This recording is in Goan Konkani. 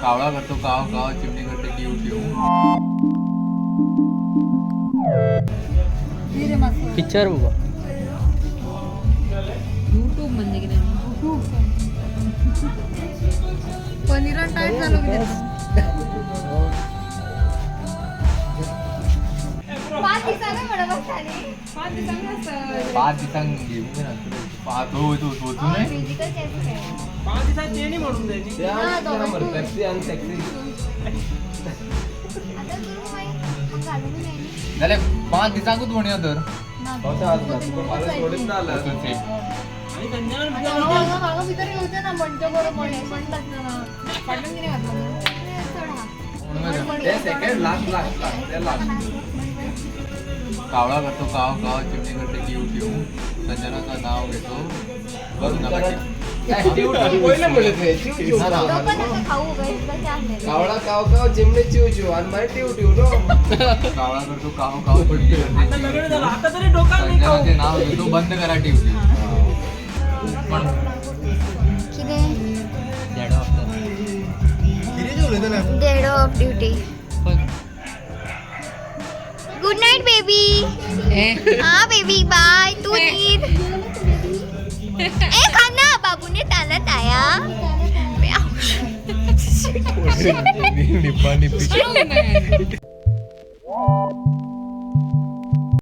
कावळा करतो काव काव, चिमणी करते टिव टिव. पिक्चर बाबा. युट्यूब म्हणजे कितें? पनीरान टायट जालो कितें? 5 दिसांनी म्हणत आसताली. 5 दिसांनी आसता. 5 दिसांक घेवंक ना. तो वचूं न्हय. म्युजिकल चेअर्स खेळ्ळा. 5 दिसांनी तेणी म्हणून जाय न्ही. सेक्सी आणि सेक्सी. आता करू मागीर म्हाका घालूंक जाय न्ही. जाल्यार 5 दिसांकूच म्हणया तर. सोडीत ना. वचून सी. आणि संजय हांगा हांगा भितर येवचें ना म्हणचे बरो म्हण लागतना फाटल्यान कितें घातलं? चड आहा. म्हणून ते सेकंड लास्ट लास्ट लास्ट ते लास्ट. कावळा करतो काव काव, चिमणी करते टिव टिव, संजनाचं नाव घेतो करू नका टिव. टिव टिव पयलें म्हणलें तुवें, टिव टिव. ना, ना. तो पण नका खाऊ कशें आसलेलें. कावळा काव काव, चिमणी चिव चिव आणि मागीर टिव टिव नो. कावळा करतो काव काव, चिमणी करते आता टिव लग्न टिव, झालं, आता तरी डोका नाही खाऊ. संजनाचे नाव घेतो बंद करा टिव टिव. पण कितें? Dead off duty. Good night baby. हा बेबी, बाय. तू नीद ए खाना बाबूने ताना ताया. निप्पा निप्पी.